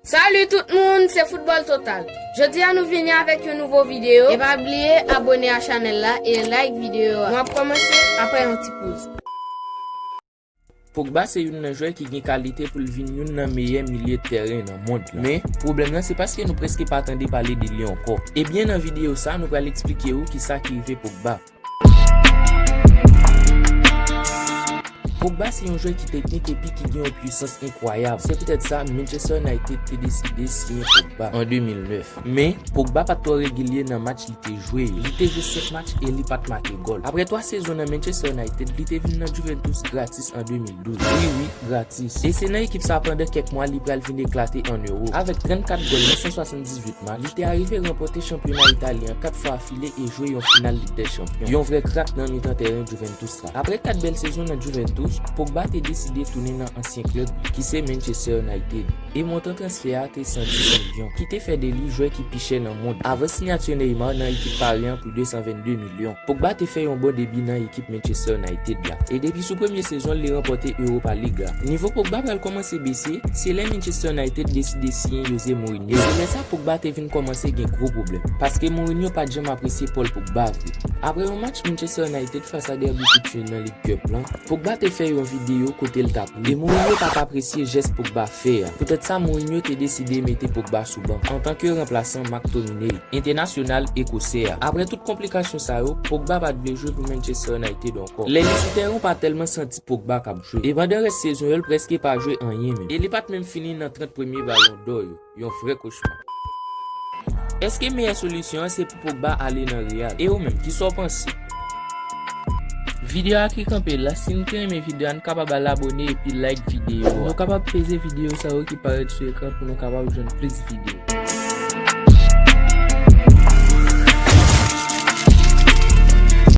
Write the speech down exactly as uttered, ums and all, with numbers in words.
Salut tout moun, se Foutbòl Total. Jodi a nou vini avèk yon nouvo videyo. E pa bliye abone a chanèl la e like videyo a. Nou ap kòmanse apre yon ti poz. Pogba se youn nan jwè ki gen kalite pou l vin youn nan meyè milye tèren nan mond lan. Men, pwoblèm nan se paske nou prèske pa tande pale de li ankò. Ebyen, nan videyo sa, nou pral eksplike ou kisa ki rive Pogba. Pogba se yon jwè ki teknik epi ki gen yon pwisans enkwayab. Se poutèt sa, Manchester United te deside siyen Pogba an de mil nèf. Men, Pogba pa t twò regilye nan match li te jwe yo. Li te jwe senk match e li pa t make gòl. Apre twa sezon nan Manchester United, li te vin nan Juventus gratis an de mil douz. Wi, wi, gratis. E se nan ekip sa pandan kèk mwa li pral vin eklate an Ewop. Avèk trannkat gòl nan san swasanndizuit match, li te arive ranpòte chanpyona Itali an kat fwa afile e jwe yon final Lig dè Chanpyon. Yon vrè krak nan mitan tèren Juventus la. Apre kat bèl sezon nan Juventus, Pogba te deside tounen nan ansyen klèb li, ki se Manchester United. E montan transfè a te san dis milyon, ki te fè de li jwè ki pi chè nan mond. Avan siyati Neymar nan ekip Paris an pou de san vennde milyon, Pogba te fè yon bon debi nan ekip Manchester United la. E depi sou premye sezon l, li ranpòte Europa League la. Nivo Pogba pral kòmanse bese, se lè Manchester United deside siyen Jose Mourinho. E se lè sa Pogba te vin kòmanse gen gwo pwoblèm, paske Mourinho pa t janm apresye Paul Pogba vre. Apre yon match Manchester United fas a Derby County nan League Cup lan, Pogba te fè yon videyo kote l t ap ri. E Mourinho pa t apresye jès Pogba fè a. Poutèt sa, Mourinho te deside mete Pogba sou ban antanke ranplasan McTominay, entènasyonal ekosè a. Apre tout konplikasyon sa yo, Pogba pa t vle jwe pou Manchester United ankò. Lè li sou tèren, w pa tèlman santi Pogba k ap jwe. E pandan rès sezon yo, l prèske pa jwe anyen menm. E li pa t menm fini nan trant premye Ballon d'Or yo. Yon vrè kochma. Èske meyè solisyon an se pou Pogba ale nan Real? E ou menm, kisa w panse? Videyo a ki kanpe la, si nou te renmen videyo a, nou kapab al abone epi like videyo a. Nou kapab peze videyo sa yo ki parèt sou ekran pou nou kapab jwenn plis videyo.